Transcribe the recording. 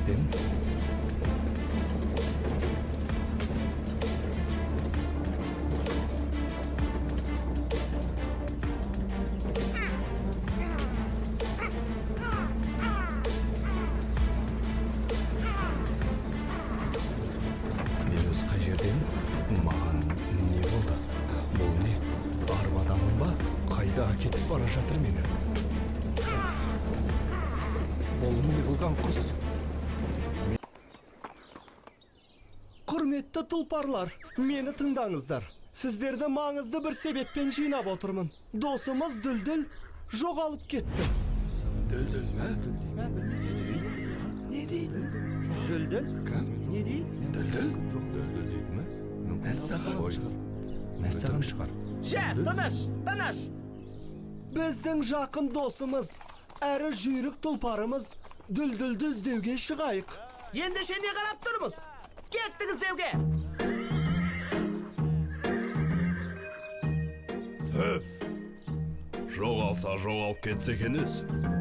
жердемін? Мен өзі қай жердемін? Маған не болды? Бұл не? Арбадамын ба? Қайда кетіп бара жатыр мені? Бұл не қылған құс? Құрметті тұлпарлар, мені тыңдаңыздар. Сіздерді маңызды бір себеппен жинап отырмын. Досымыз Дүлдүл жоғалып кетті. Дүлдүл ме? Не дейді? Не дейді? Дүлдүл? Не дейді? Дүлдүл? Дүлдүл дейді ме? Мәссаған. Мәссаған шығар. Жә, тыныш, тыныш. Біздің жақын досымыз, әрі жүйрік тұлпарымыз Дүлдүлді іздеуге шығайық. Ендеше не қарап тұрмыз? Кеттік іздеуге. Түф! Жоғалса жоғалып кетсе екен өзі.